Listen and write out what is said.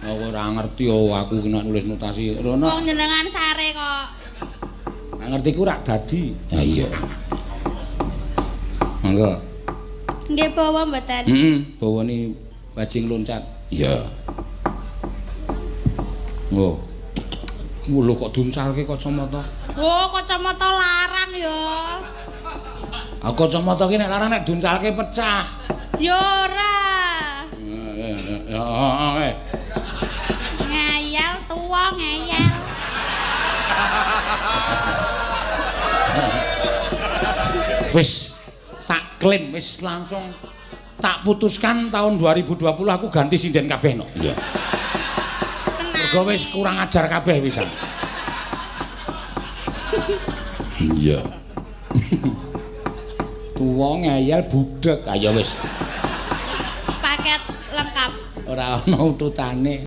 Aku ora ngerti oh aku ki nek nulis notasi. Rono. Wong jenengan sare kok. Nek ngerti ku rak dadi. Ha iya. Monggo. Nggih bawa mboten? Heeh, bawane bajing loncat. Iya. Oh. Lho kok duncalke kacamata? Oh, kacamata larang ya. Ah kacamata ki nek larang nek duncalke pecah. Ya ora. Ya heeh. Ngeyel tuwa ngeyel. Wis tak klaim wis langsung tak putuskan tahun 2020 aku ganti sinden kabeh no. Iya. Mergo wis kurang ajar kabeh wisan. Iya. Tuwa ngeyel budhek. Ayo wis. Paket lengkap. Ora ana ututane.